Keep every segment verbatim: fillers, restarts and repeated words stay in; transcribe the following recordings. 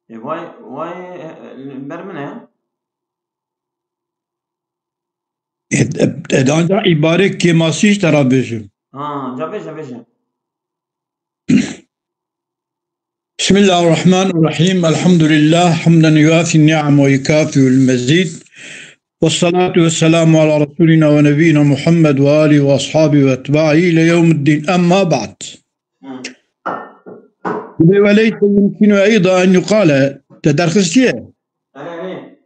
E, vay, vay, e, e, ber min e. E, e, e, ancak îbarê kêmasî ji te re bêjim. Ha, ca bêje, bêje. بسم الله الرحمن الرحيم. الحمد لله، حمدا يوافي النعم ويكافئ المزيد. والصلاة والسلام على رسولنا ونبينا محمد وآله وأصحابه وأتباعه إلى يوم الدين. أما بعد. Hı. وليس يمكن أيضا أن يقال، te derxistiye. Erê, erê.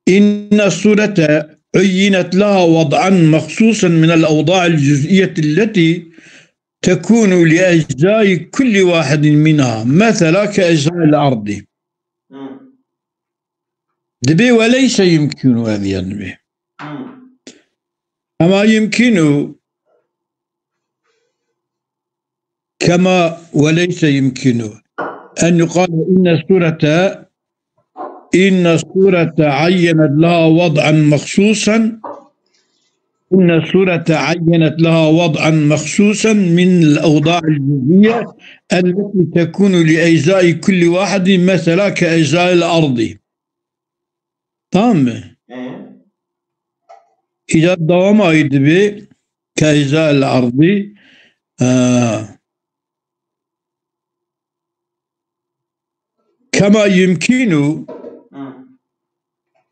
إن الصورة عينت لها وضعا مخصوصا من الأوضاع الجزئية التي تكون لأجزاء كل واحد منها، مثلا كأجزاء الأرض. Hı. Dibê وليس يمكن ev yan dibê. Hı. أما يمكن كما وليس يمكن أن يقال إن الصورة، إن الصورة عينت لها وضعا مخصوصا، إن الصورة عينت لها وضعا مخصوصا من الأوضاع الجزئية التي تكون لأجزاء كل واحد، مثلا كأجزاء الأرض. Tamam mı? Ee? Îca dewama wî dibê كأجزاء الأرض. Ee, كما يمكن Hı.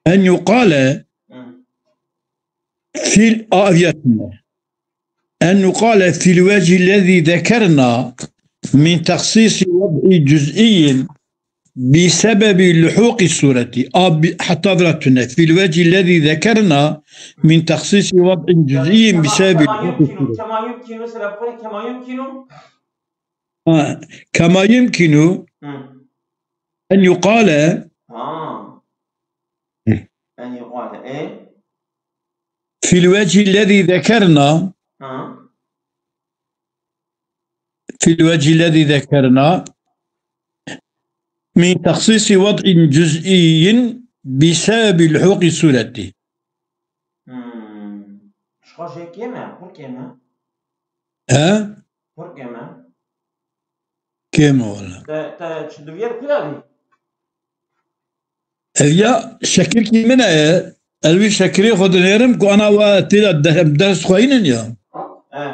أن يقال Hı. في الآية أن يقال في الوجه الذي ذكرنا من تخصيص وضع جزئي بسبب لحوق الصورة. A, bi-, heta vira tune. في الوجه الذي ذكرنا من تخصيص وضع جزئي بسبب لحوق الصورة. Kema yumkinu, sebep xwe kema yumkinu. Ha, كما يمكن Hı. أن يقال Ha. Hı. أن يقال, e? في الوجه الذي ذكرنا Ha. في الوجه الذي ذكرنا من تخصيص وضع جزئي بسبب لحوق الصورة. Hmm. Şixwe jê kêm e, pir kêm e. He? Pir kêm e. Kêm e wala. Te, te çi duyêr ku de bî? Ev ya şekirkî min e. Ez wî şekirê xwe dinêrim ku ana we tê de de-, ders xweyînin ya. He.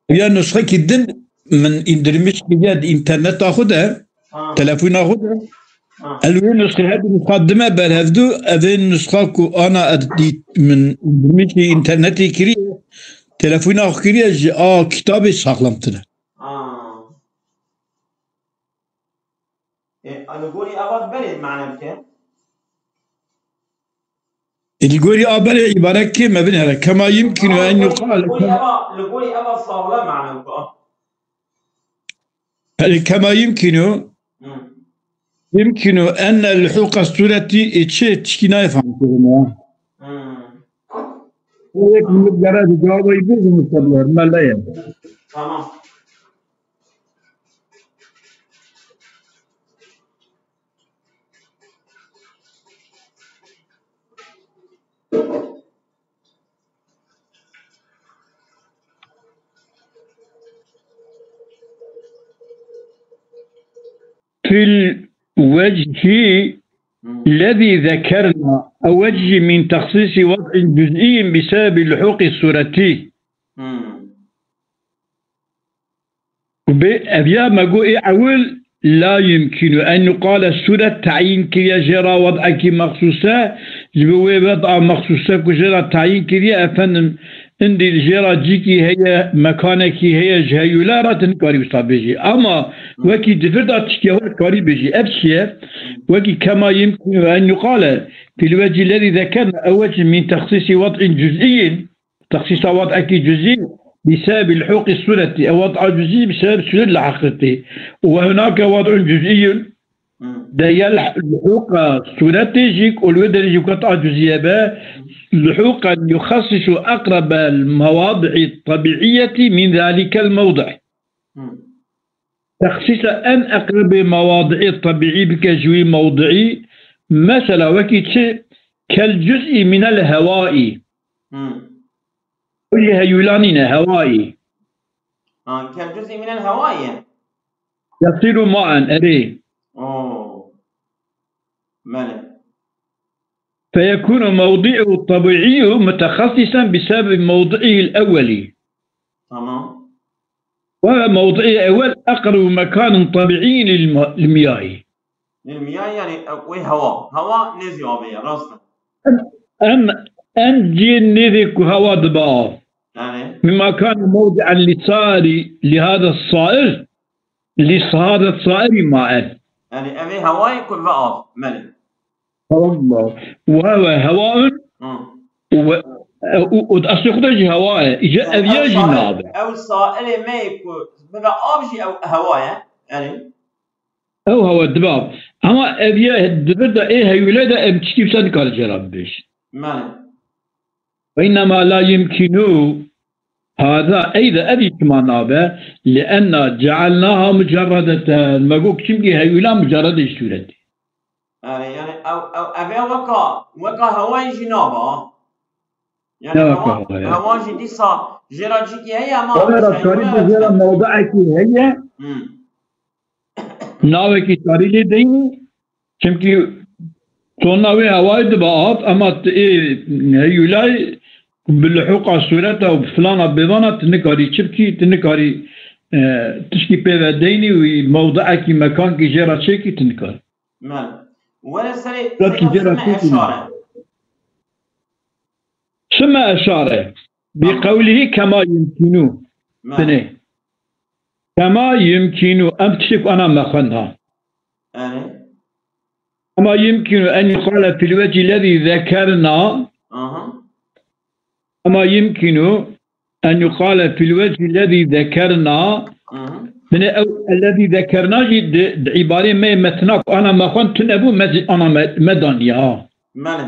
Ev ya nusxekî din min îndirmiş kiriye di înterneta xwe de, Ha. telefona xwe de. Ha. Ez wê nusxê her du nusxa dime ber hevdu, ev ê nusxa ku ana ez dît min îndirmişî înternetê kiriye, telefona xwe kiriye ji a kitabê saxlemtir e. Ha. E, li gorî eva berê mane bike? E, li gorî a berê îbare kêm e, binêre. Kema yumkinu en yuqal. Li gorî eva, li gorî eva sawle mane bike. E, kema yumkinu, Hı. yumkinu enne lhuqa sureti, e, çi, çikî nayê fam kirin ya. Hı. Yek min gere di cevabê bêjim, mutebler, me leye. Tamam. في الوجه الذي ذكرنا، أو وجه من تخصيص وضع جزئي بسبب لحوق الصورة. Hmm. Bê, ev ya me got ê ewil, la yumkinu en yuqale sûret tayîn kiriye jê re wed'ekî mexsûse, ji bo wê wed'a mexsûse ku jê re tayîn kiriye, efendim, indî jê re cîkî heye, mekanekî heye, ji heyûla re tu nikarî wisa bêjî. Ama wekî di vir de tiştê xwe dikarî bêjî. Ev çi ye? Wekî kema yumkinu en yuqale fîl wecî lezî zekerna ew wecî min texsîsî wed'in cuz'iyyin. Texsîsa wed'ekî cuzî bi sebebî lihûqî sûretî. Ew wed'a cuzî bi sebeb sûret leheq kirtî. Û we hunake wed'un cuz'iyyun. Hmm. De ya lih-, lihûqa sûretê jî, û li wê derê jî wed'a cuzî hebe, lihûqen yuxessisu eqrebel mewadi'î tebi'iyyetî min zalikel mewdi'. Hmm. Texsîsa en eqrebê mewadi'î tebi'î bike ji wî mewdi'î, mesela wekî çi? Kel cuz'î minel hewaî. Hmm. Ew jî heyûla nîne, hewayî. Ha, kel cuz'î minel hewaî ye. يصير ماء، erê. Oh. Belê. فيكون موضعه الطبيعي متخصصا بسبب موضعه الأولي. Tamam. وموضعه الأول أقرب مكان طبيعي للم-، للمياه. Lil miyah, yani, e, wê hewa. Hewa nêzî avê ye, rast e. Em, em, em cihê nêvê ku hewa dibe av. Yani. مما كان موضعا للسائل لهذا الصائل، لهذا الصائل ماء. Yani, ev ê hewayê ku ve av. Belê. Tamam. وهو هواء. Hı. و، و، و di eslê xwe de jî hewa ye. Îca Yani, ev ya ew jî saîl, nabe. Ew saîlê me yê ku bibe av jî ew hewa ye. Yani. Ew hewa dibe av. Ama ev ya di vir de ê heyûle de em tiştî wisa nikare jê re bibêjin. Belê. وإنما لا يمكن هذا، ey de ev îhtimal nabe, لأن جعلناها مجردة. Me got çimkî heyûla mucerredê ji sûretê. Yani, yani ew, ew, ev ê weka, weka hewayê jî nabe, ha? Yani Ne weka hewa, hewa ya? Hewa jî dîsa jê re cîkî heye ama Wala mesela karî hewaya de jê re mewdiekî heye. Hmm. Navekî karî lê deynî. Çimkî tonna wê hewayê dibe av, ema tu ê heyûlay bi lihuqa sûreta û bi filana bêvana tu nikarî çi bikî, tu nikarî, e, tişkî pê ve deynî û mewdiekî mekankî jê re çêkî tu nikarî. Belê. Were serê Zat ki serê jê re sime çêkî eşare. Sime eşare. Bi Tamam. Qewlihî kema yumkinu. Belê. Binê. Kema yumkinu. Em tiştek ana me xwenda. Yani. Kema yumkinu en yuqale fil vecî lezî zekerna. Aha. Kema yumkinu en yuqale fil vecî lezî zekerna. Aha. Binê ew ellezî zekerna jî di, di îbarê me metna ku ana me xwend tune bû, me zî ana me, me daniya. Belê.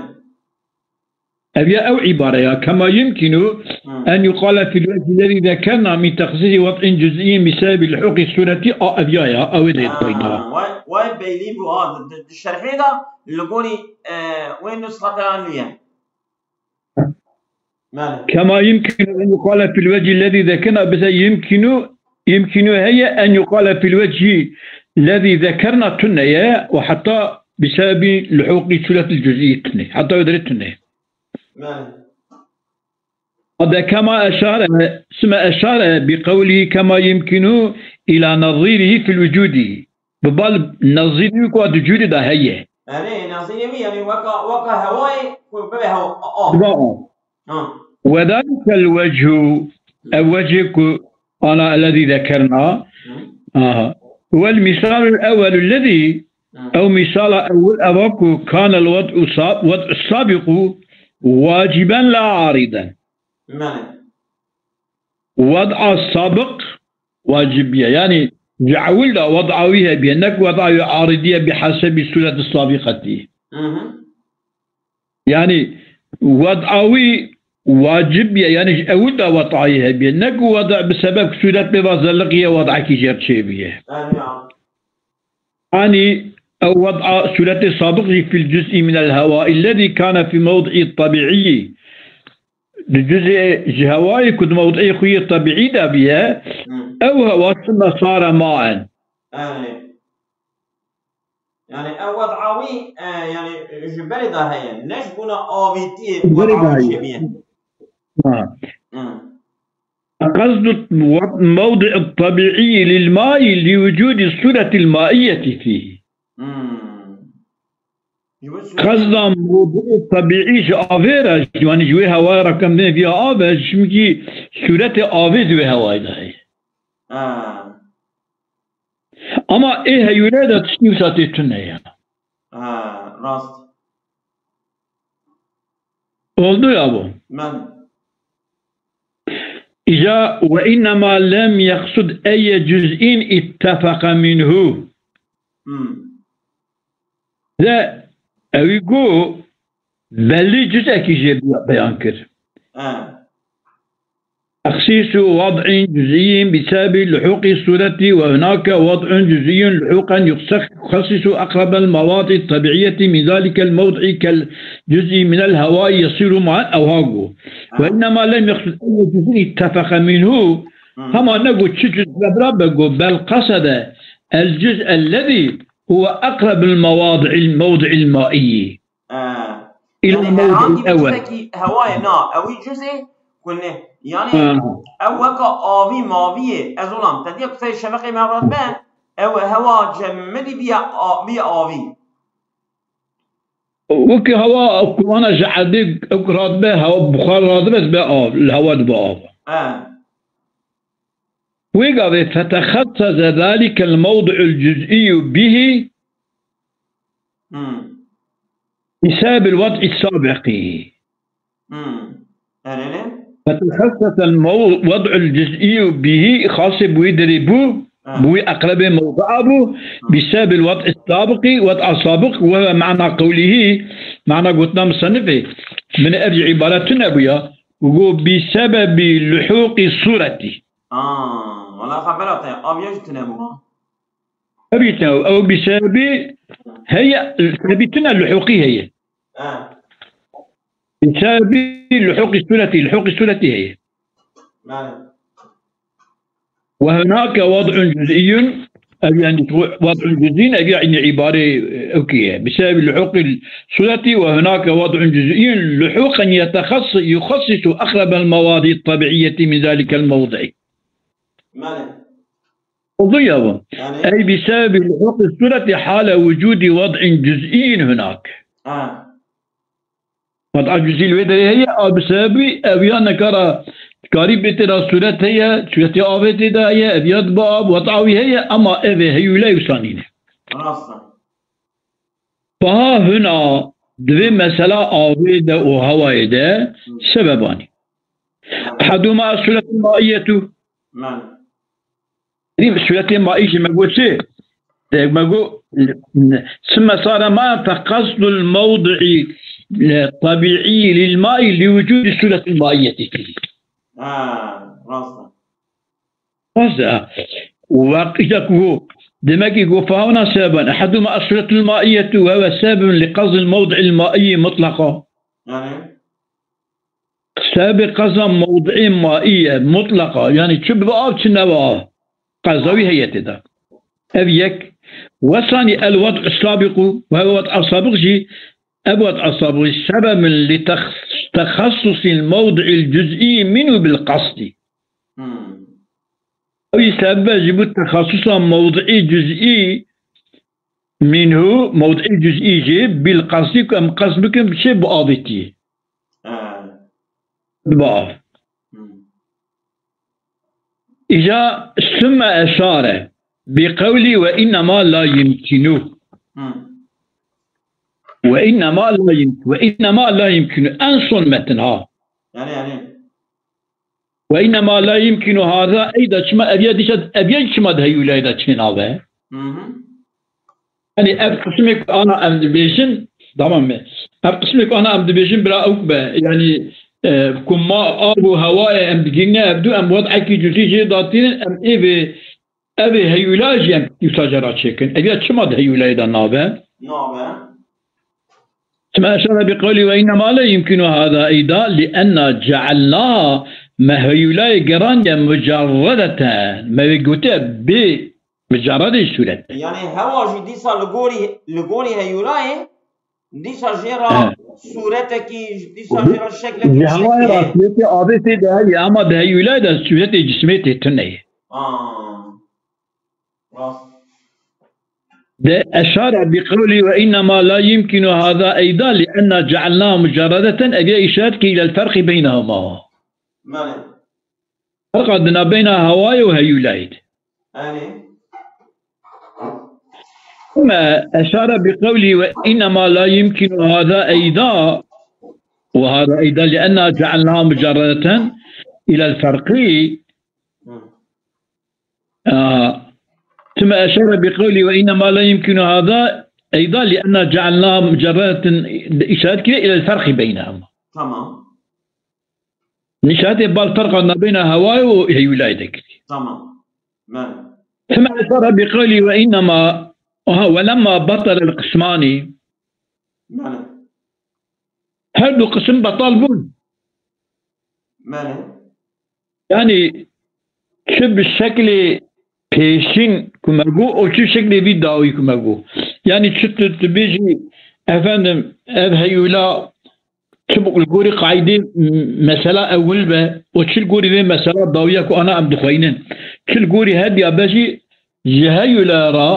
Ev ya ew îbare ya. Kema yumkinu Hı. en yuqale fil vecî lezî zekerna min texsîsî wad'in cuz'iyyin bi sebebi lihûqî sûretî a ev ya ya. Ew ê lê Ha, xweyna. Way, way beylî bû, ha, di, di, di şerhê de li gorî, e, wê nusxeteya nû ye. Belê. Kema yumkinu en yuqale fil vecî lezî zekerna, bize yumkinu, yumkinu heye en yuqale fil vecî lezî zekerna tune ye û heta bi sebebi lihûqî sûretil cuz'î tune. Heta wê derê tune. Belê. Ade kema eşare, sime eşare bi qewlî kema yumkinu ila nazîrî fil wucûdî. Bi bal nazîrî wî ku di cûdî de heye. Erê, nazîrê wî, yani weka, weka hewayê ku bibe hew-, a, a. Dibe a. Ha. Wedalikel wechû, ev wechê ku ana ellezî zekerna. Hı. Aha. Wel mîsalul ewwelu lezî Hı. Ew mîsala ewil eva ku kanel wed'u sa-, wed'u sabiqu waciben la ariden. Belê. Wed'a sabiq wacib ye. Yani ji ewil de wed'a wî hebiye. Ne ku wed'a wî aridî ye bi hesebî sûreti sabiqetî. Hı hı. Yani wed'a wî wacib ye. Yani ji ewil de wed'a wî hebiye. Ne ku wed'a bi sebeb sûret pê ve zeliqiye wed'ekî jê re çêbiye. Belê. Anî ew wed'a sûretê sabiq jî fil cuz'i minel hewâ illezî kâne fî mewdi'i tabî'iyî. Di cuzê ji hewayê ku di mewdi'ê xwe yê tabî'î de bûye, Hı. ew hewa sime sare maen. Erê. Yani ew wed'a wî, e, yani ji berê de heye. Ne ji bona avêtiyê Ji berê de wed'a wî heye. çêbiye. Ha. Hı. قصد الموضع الطبيعي للماء لوجود الصورة المائية فيه. Hmm. Ji bo sûretê Qezda mewduê tebîî ji avê re, yani ji wê hewaya re kem dê viya av e, çimkî sûretê avê di wê hewayê de heye. Ha. Ama ê heyûrê de tiştî wisa tê tune ye. Ha, rast. Oldu ya bu. Men. Îca ve innema lem yeqsud eyye cuz'in ittefeqe minhu. Hmm. De ewî got belî cuz'ekî jê beyan kir. Ha. تخصيص وضع جزئي بسبب لحوق الصورة، وهناك وضع جزئي لحوقا يخص-، يخصص أقرب المواضع الطبيعية من ذلك الموضع كالجزء من الهواء يصير ماء أو هاغو. وإنما لم يقصد أي جزء اتفق منه. Hema negot çi cuz bira be got, bel qesede الجزء الذي هو أقرب المواضع، الموضع المائي. Ee, إلى yani الموضع herhangi bir الأول. Cüzekî hewayê na, ewî cüzê kulne. Yani Ha. Ew weka avî maviyê, ez olam. Te diye kuseyê şefeqê me radbe, ew hewa cemidî biye, a-, biye avî. Wekî hewa, ew ku vana ji erdê, ew ku radbe, hewa, buxar radbe, dibe av, li hewa dibe av. He. Wê gavê فتخصص ذلك الموضع الجزئي به Hmm. بسبب الوضع السابق. Hmm. Erê ne? فتخصص المو-، الوضع الجزئي به, xasê bi wî derê bû, Ha. bi wî eqrebê mewdua bû, Ha. بسبب الوضع السابق, وضع سابق, وهو معنى قوله, mana gotina musennifê, min ev jî îbaret tune bûya, û got, بسبب لحوق الصورة. Aa, wala xebera te, aviya jî tune bû, ha? Ev jî tune, ew بسبب heye, sebebî tune, luhûqî heye. Ha. بسبب لحوق الصورة, luhûqî sûretî heye. Belê. وهناك وضع جزئي, ev yani وضع جزئي, ev yani îbarê, e, ew kî ye. بسبب لحوق الصورة وهناك وضع جزئي لحوقا يتخص-، يخصص أقرب المواضع الطبيعية من ذلك الموضع. Belê. Oldu ya bu. Yani Ey bi sebebi luhuqî sureti hale wucudî wad'in cüz'iyyin hunak. Ha. Wad'a cüz'î li wê derê heye, a bi sebebi ev ya nekara dikarî bê tê de suret heye, suretê avê tê de heye, ev ya dibe av, wad'a wî heye, ama ev ê heyûley wisa nîne. Rast e. Paha huna di vê mesela avê de û hewayê de Hı. sebebanî. Hı. Ehedûma suretul maiyetu. Belê. Dî suretê maî jî me got çi? De me got, sümme sare ma fe qasdul mewdi'i, e, tabi'i lil ma'i li wucudi suretil maiyeti fî. Ha, rast e. Rast e. Wek îca ku got, demek ki got, fehawna sebeban. Ehedûma suretul maiyetu ve ve sebebun li qasdil mewdi'il ma'i mutlaqa. Yani? Sebebê qeza mewdi'ê maî ye, mutlaqa, yani çi bibe av, çi nebe av. Qeza wî heye tê de. Ev yek. Wesanî el wad'u sabiqu, ve wad'a sabiq jî, ev wad'a sabiq jî sebebin li tex-, texassusil mewdi'il cüz'î minhu bil qasdi. Hmm. Ew jî sebebe ji bo texassusa mewdi'î cüz'î minhu, mewdi'î cüz'î jî bil qasdi, ku em qasd bikin, bi çi, bi avêtiyê. Ha. Bi av. Hmm. Îca sümme eşare bi qewlî ve innema la yumkinu. Hmm. Ve innema la yum-, ve innema la yumkinu. En son metin ha. Yani, yani. Ve innema la yumkinu hada, ey da çima ev ya dîsa, ev ya çima di heyûlayê de çênabe? Hı hı. Yani ev qismê ku ana em dibêjin, tamam mı? Ev qismê ku ana em dibêjin bira ew be. Yani, e, ku ma av û hewayê em digîne ev du, em wad'ekî cüzî jê datînin, em ê vê, ev ê heyûla jî em wisa cara çêkin. Ev ya çima di heyûlayê de nabe? Nabe. Sümme eşare bi qewlî ve innema la yumkinu hada eyda li enna cealna, me heyûlayê gerandiye mucarredeten. Me wê gotiye bê mucarredê sûret. Yani hewa jî dîsa li gorî, li gorî heyûlayê, dîsa jê re He. sûretekî, dîsa jê re şeklekî Ji hewayê re şeklê. Sûretê avê tê de heye, ama di heyûlayê de sûretê cismê tê tune ye. Aa. Rast. De eşare bi qewlî ve innema la yumkinu hada eyda li enna cealna mucarredeten, ev ya îşaret ki ilel ferqi beynehuma. Belê. Ferqa di nabeyna hewayê û heyûlayê de. Belê. Sümme eşare bi qewlî ve innema la yumkinu hada eyda ve hada eyda li enna cealna mucarredeten ilel ferqi. Hı. آه. ثم أشار بقوله: "وإنما لا يمكن هذا أيضا لأن جعلناها مجرد إشارة كده إلى الفرق بينهما." Tamam. Nîşatê bal ferqa nabeyna hewayê û heyûlayê de kirî. Tamam. Belê. ثم أشار بقوله: "وإنما، aha, ولما بطل القسمان." Belê. Her du qisim betal bûn. Belê. Yani çi bi şeklê pêşîn ku me got û çi şeklê vî dawî ku me got. Yanî çi tu, tu bêjî, efendim, ev heyûla çi li gorî qaîdê m-, mesela ewil be û çi li gorî vê mesela dawiya ku ana em dixweynin. Çi li gorî hediya be jî ji heyûla re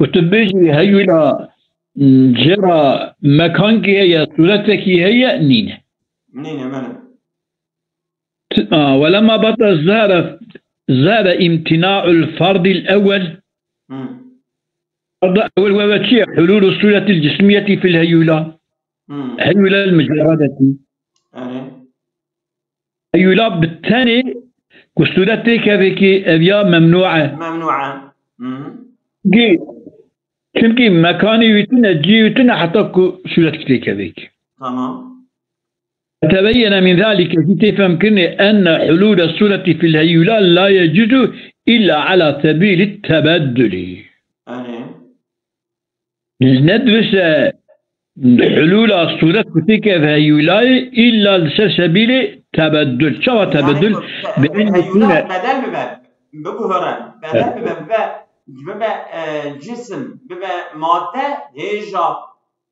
û tu bêjî heyûla, m, jê re mekankî heye, sûretekî heye, nîne. Nîne, mene. ت-، آه، ولما بطل ظهر، ظهر امتناع الفرض الأول. Hmm. Ferda ewil we, we çi ye? حلول الصورة الجسمية في الهيولة. Hmm. Heyûla المجردة. Erê. Heyûla bi tenê ku sûret têkevekî ev ya memnû e. Memnû e. Hmm. Gî, çimkî mekanê wî tune, cî wî tune heta ku sûret têkevekî. Tamam. تبين من ذلك، jî tê femkirinê, أن حلول الصورة في الهيولة لا يجوز إلا على سبيل التبدل. Erê. Ne divêse hulûla sûret ku têke ev heyûlayê, îlla li ser sebîlê tebeddul. Çawa tebeddul? Bi en heyûla yekûne bedel bibe, biguhere, bedel bibe, bibe, bibe, e, cisim, bibe madde, hêja,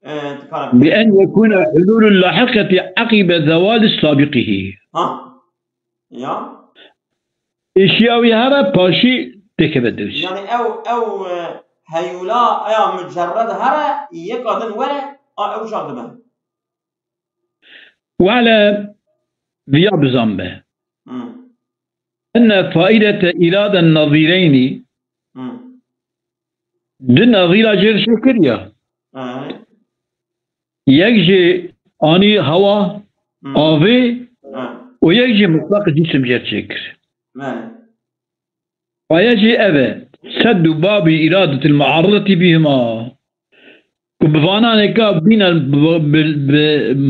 e, dikare. بأن يكون حلول اللاحقة عقب زوال السابقه. Ha. Ya. Êşiya wî here paşî têkeve dewî. Yani ew, ew, e, heyûla eya mucerred here, yeka din were, a ew çax dibe. Wele viya bizan be. Hmm. Enne faidete îrade nazîreynî. Hmm. Di nazîra jê re şekir ya. Evet. Yek jî anî hewa, Hmm. avê Evet. û yek jî mutlaq cisim jê re çêkir. Evet. Aya jî ev e. Seddu babî îradetil muaredetî bihima. Ku bi vananeka bîne bi, bi, bi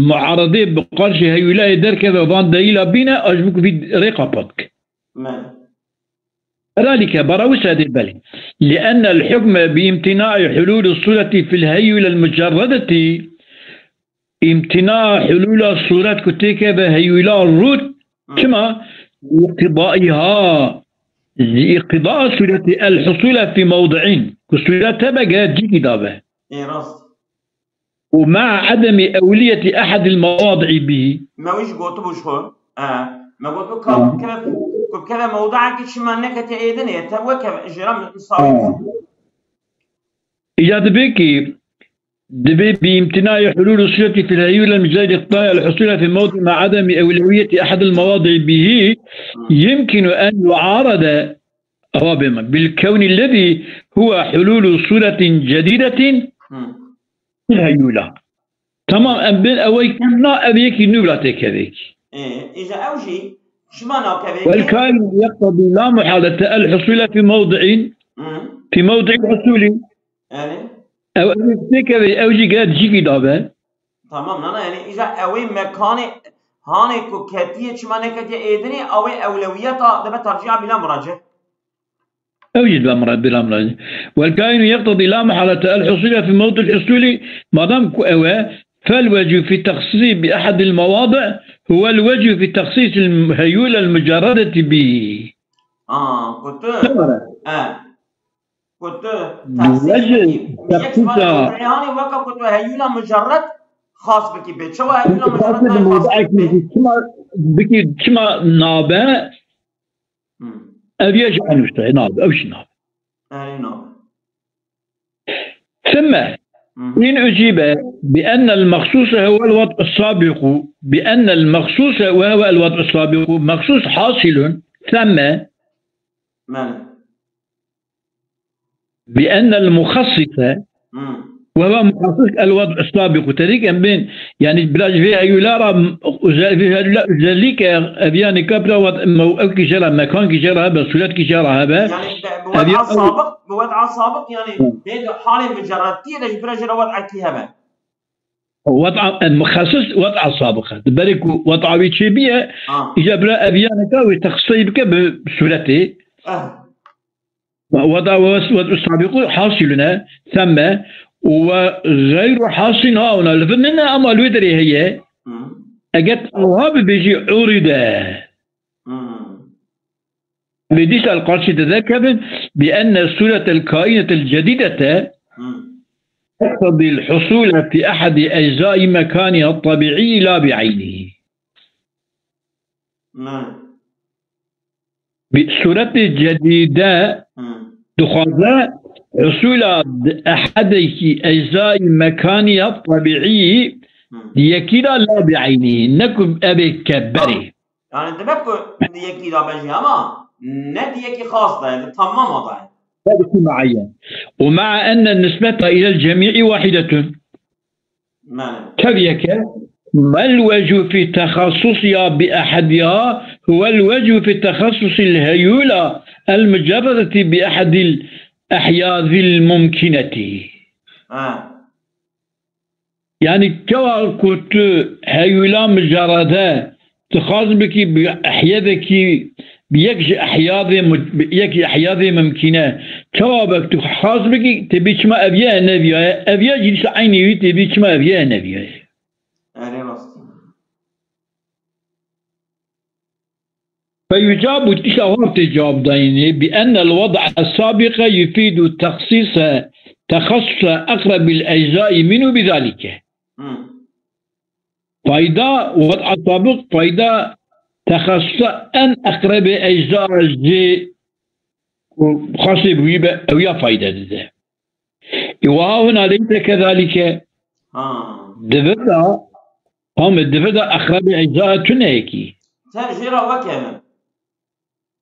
muaredê bi qarşî heyûlayê derkeve van delîla bîne, a ji bo ku vî rê qapat ke. Mele. Heralike, bara wisa dê belê. لأن الحكم بامتناع حلول الصورة في الهيولة المجردة، امتناع حلول الصورة ku têkeve heyûla rût, Hmm. çima? لقضائها، لقضاء الصورة الحصول في موضع. Ku sûret hebe gere cîkî dabe. Ê rast. ومع عدم أولوية أحد المواضع به. Me wî jî gotibû ji xwe. E, me gotibû ka Ha. bikeve, ku bikeve mewdayekî çima neketiye êdinê, te weke jê re misawî Ha. bû. Îca dibê ki, dibê بامتناع حلول الصورة في الهيولة المجردة لقضاء الحصول في موضع مع عدم أولوية أحد المواضع به يمكن أن يعارض، ewa bême, بالكون الذي هو حلول صورة جديدة Hmm. في الهيولة. Tamam, em bin ew ê kem na, ev yekî nû bila têkevekî. Ê, îja ew jî çima nakevekî? والكون يقتضي لا محالة الحصول في موضع، Hmm. في موضع الحصول. Yani? Ew, ew ê têkevê, ew jî gere cîkî dabe. Tamam, nana, yani îja ew ê mekanê hanê ku ketiye çima neketiye êdinê, ew ê ewlewiyeta dibe tercîha bila murace. Ew jî dibe murad-, bila murad. والكائن يقتضي لا محالة الحصول في موضع الحصول، madam ku ew e, فالوجه في التخصيص بأحد المواضع هو الوجه في تخصيص الهيولة المجردة به. Aa, ku tu, Tamam. e, ku tu Wece texsîs bikî, yek tefsîsa. Mane mewduî hanê weke ku tu heyûla mucerred xas bikî bê. Çawa heyûla mucerred nayê xas bikî bê? Çima bikî, çima nabe? Hmm. Ev ye ji en usta, nabe, ew jî nabe. Erê nabe. ثم Mhm. إن أجيب بأن المخصوص هو الوضع السابق، بأن المخصوص وهو الوضع السابق، مخصوص حاصل ثم. Mele. بأن المخصص Hmm. وهو مخصص الوضع السابق. Tedîk em bên, yani biraz vê heyûla ra, özel-, vê heyûla özellikle ev yani kapra wat, ev kî jê ra, mekan kî jê ra hebe, sûret kî jê ra hebe. Yani bi, bi Ev ya- wad'a sabık, bi wad'a sabık yani Hı. bê halê mucerrediyê de ji biraz jê ra wad'a kî hebe. Wad'a, e, muxassis wad'a sabık e. Di berê ku wad'a wî çê biye, Ha. îca bira ev yaneka wê texsiseyî bike bi sûretê. Eh. وضع، وضع السابق حاصل ثم وغير حاصل ها هنا، li vir nine ama li wê derê heye. Hı. Eger ew ha bibêjî uride. Hı. Em ê dîsa li qarşî te derkevin, بأن الصورة الكائنة الجديدة Hmm. تقتضي الحصول في أحد أجزاء مكانها الطبيعي لا بعينه. Ne. Bi sûretê cedîde Hmm. dixwaze husûla ehedekî eczayî mekanî ya tebîî Hmm. di yekî de la bi eynî, ne ku ev ê ke berê. Yani demek ku yekî de be jî ama ne di yekî xas de ye, di tamama de ye. Tabii ki muayyen. ومع أن النسبة إلى الجميع واحدة. Mane. Tabii ki ما الوجه في تخصصها بأحدها هو الوجه في تخصص الهيولة المجردة بأحد الأحياز الممكنة. Ha. Yani çawa ku tu heyula micerede dixwaz bikî bi ehyedekî, bi yek ji ehyadê mu-, bi yek ji ehyadê mimkîne, çawa bek tu xwaz bikî, tê bî çima ev ye neviyaye, ev ye jî dîsa eynî wî tê bî çima ev ye neviyaye. Erê rast. فيجاب, îşte wan tê cevab dayînê, بأن الوضع السابق يفيد تخصيص, تخصص أقرب الأجزاء منه بذلك. Hmm. Fayda, وضع سابق, fayda, texasusa en eqrebê ecza jê ku xasê bi wî be, ew ya fayde dide. E, وها هنا ليس كذلك. Ha. Di vir de, tam di vir de eqrebê ecza tune yekî. Tev jê re weke min.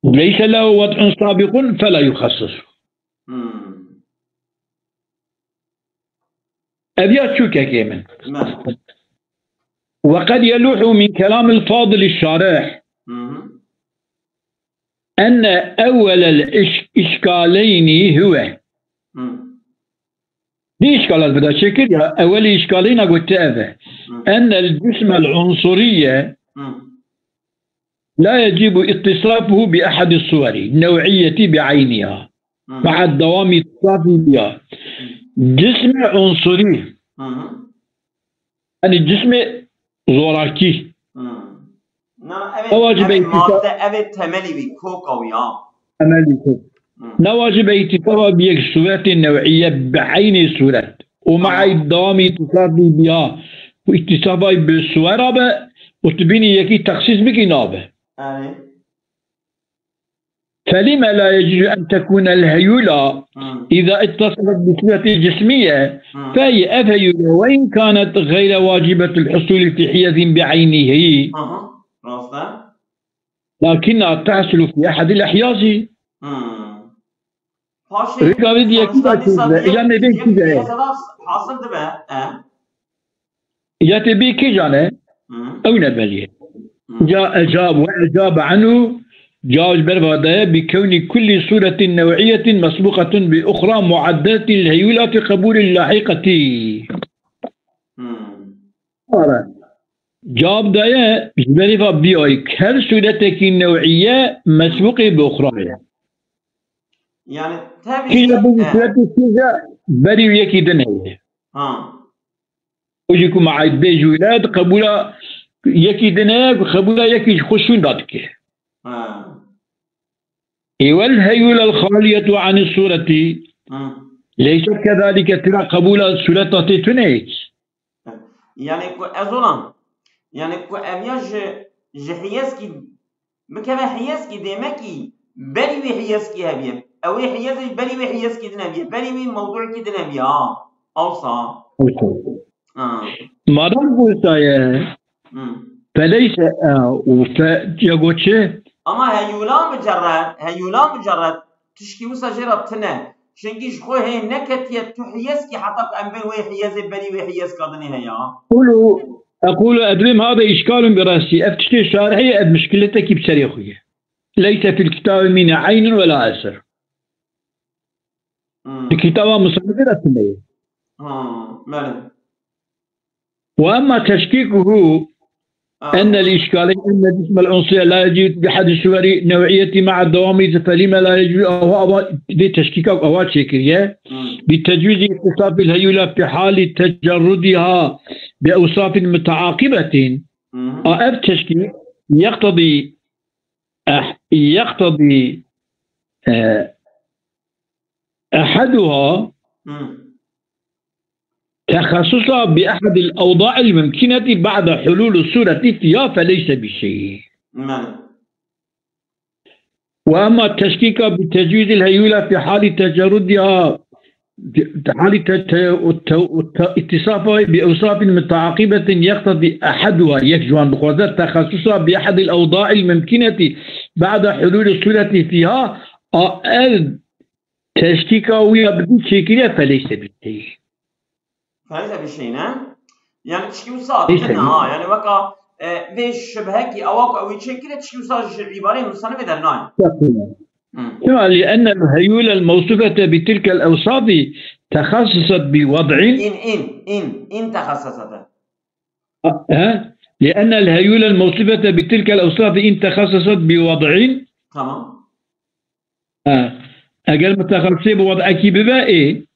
ليس له وضع سابق فلا يخصص. Hmm. Ev ya çûkekê min. Me. وقد يلوح من كلام الفاضل الشارح Hı hı. أن أول الإش-، إشكالين هو. Hı. Di îşkalat bi da çêkir ya, ewelî îşkalîna gote ev e. Hı. أن الجسم العنصري Hı. لا يجب اتصافه بأحد الصور النوعية بعينها Hı. مع دوام اتصافه بها. Cismê unsurî. Hı hı. Yani cismê zorakî. Hı. Na, evet, Ewa ji evet, beytî madde, evet, temelî wî, koka wî, ha. Temelî kok. Hı. Newa ji beytî teva bi yek sûretê new'iye bi eynî sûret. Û Tamam. me'ey dewamî îtîsafî biya. Û îtîsafay bi suwera be. Û tu bînî yekî texsîs bikî nabe. Yani. فلم لا يجوز أن تكون الهيولة Hı. إذا اتصفت بصفة جسمية Hı. فهي الهيولة وإن كانت غير واجبة الحصول في حيز بعينه Hı hı. Rast e. لكنها تحصل في أحد الأحياز. Hı. Paşê Rêka vê diyekî de sonuçta çêkirine, dîsa ya nêbên diyek-, kî de ye? Mesela hasıl dibe, e? Ya tê bê kîjan e? Hı. Ew ne belî ye. Hı. Ca ecab ve ecab anhu, cevab ji ber va daye, bi kewni kulli suretin nev'iyetin mesbuqatun bi uxra muaddeti lil heyula fi qebulil lahiqeti. Hı. Ara. Cevab daye, ji berî va biyayî, her suretekî nev'iye mesbuqê bi uxra ye. Yani, tabii Kîja ki, bi e. suretê kîja berî û yekî din heye. Ha. Û jî ku me'ey bê ji wî laya di qebûla yekî din e, ku qebûla yekî ji xwe şûnda dike. Ha. Ê wel heyûla xaliyet û anî sûretî Hı. leyset kezalike, tira qebûla sûreta tê tune ye kî. Yani ku ez olam, yani ku ev ya ji, ji hiyeskî Bikeve hiyeskî dêmekî berî wî hiyeskî hebiye. Ew ê hiyezê berî wî hiyeskî din hebiye. Berî wî mewduekî din hebiye. Ha. Awsa. Ha. Madem wisa ye, Hmm. feleyse, e, û fe, ya got çi? Ama heyûla mucerred, heyûla mucerred tişkî wisa jê re tine. Çinkî ji xwe hê neketiye tu hiyeskî heta ku em bên wê hiyezê berî wê hiyeska dinê heye. Qulu, equlu, edrêm hada îşkalun bi resî. Ev tiştê şarihê ye, ev mişkiletekî bi serê xwe ye. Leyse fil kitabê mîne eynun wela eser. Hmm. Di kitaba musannifê de tune ye. Ha, belê. وأما تشكيكه آه. أن الإشكالية أن الجسم العنصري لا يجوز بحد الصور نوعية مع الدوام فلما لا يجوز أو أو دي تشكيك أو أو تشكيك Hmm. بتجويز اتصاف الهيولة في حال تجردها بأوصاف متعاقبة. Hmm. أو أف تشكيك يقتضي أح-، يقتضي آه، أحدها Hmm. تخصصها بأحد الأوضاع الممكنة بعد حلول الصورة فيها فليس بشيء. Belê. وأما التشكيك بتجويز الهيولة في حال تجردها، في حال ت-، ت-، ت-، اتصافها بأوصاف متعاقبة يقتضي أحدها، yek ji wan dixwaze, تخصصها بأحد الأوضاع الممكنة بعد حلول الصورة فيها، a ev teşkîka wî ya bidî çêkiriye, فليس بشيء. Feleyse bir şey ne? Yani tişkî wisa Neyse. tine ha. Yani weka, e, vê şibhekî ewa ku ew ê çêkire tişkî wisa ji îbareyê musanifê dernayê. Hı. لما؟ لأن الهيولة الموصوفة بتلك الأوصاف تخصصت بوضع. In, in, in, in texesesete. ها؟ لأن الهيولة الموصوفة بتلك الأوصاف إن تخصصت بوضع. Tamam. Ha. Eger mutexessisê bi wad'ekî bibe, ê.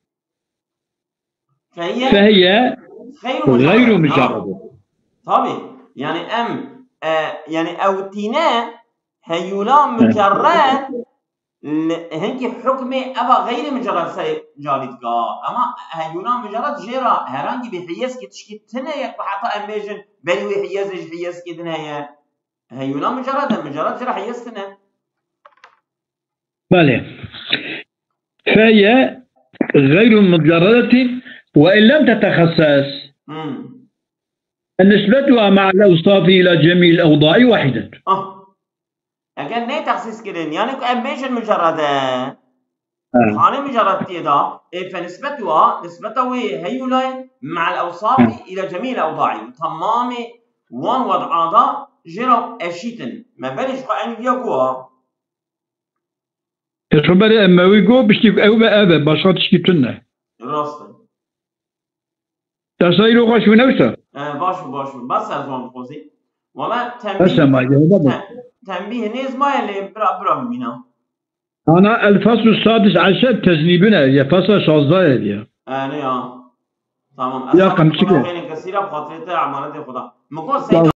Fehiye فهي غير غير مجرد. مجرد. Tabii. Yani em, e, yani ew tîne heyûla mucerred li, hinkî hukmê eva xeyrî mucerred serê carî dika. Ama heyûla mucerred jê re herhangi bir hiyezkî tişkî tine ye ku heta em bêjin berî wê hiyezê ji hiyezkê din heye. Heyûla mucerred e, mucerred jê re hiyez tine. بله. فهي غير مجردة وإن لم تتخصص. Hmm. نسبتها مع الأوصاف إلى جميع الأوضاع واحدة. Ah. Eger neyê texsîs kirin, yani ku em bêjin mucerred e, Ha. xanê mucerred tê de, ê fe nisbet wa, nisbeta wê heyûlayê مع الأوصاف Ha. إلى جميع الأوضاع. Tamamê wan wed'a da jê re eşît in. Me berê ji xwe enî viya got. Ez xwe berê em me wî got, piştî ku ew be ev e, başqa tişkî tune. Rast e. Te sayî ro xweş bû, ne wisa? E, baş bû, baş bû. Bes ez wan dixwazî. Wala Bes tembîh, em ayê, ne be? te-, tembîh nêz maye lê bira, bira bimîna. Ana el faslu sadis eşer teznîbine, ya fasla şazdeh ye diye. E, ne ya. Tamam. Ya, Ez qamçik e. Xêrê kesî re bi xatirê te emanet Xuda. Min got Seyda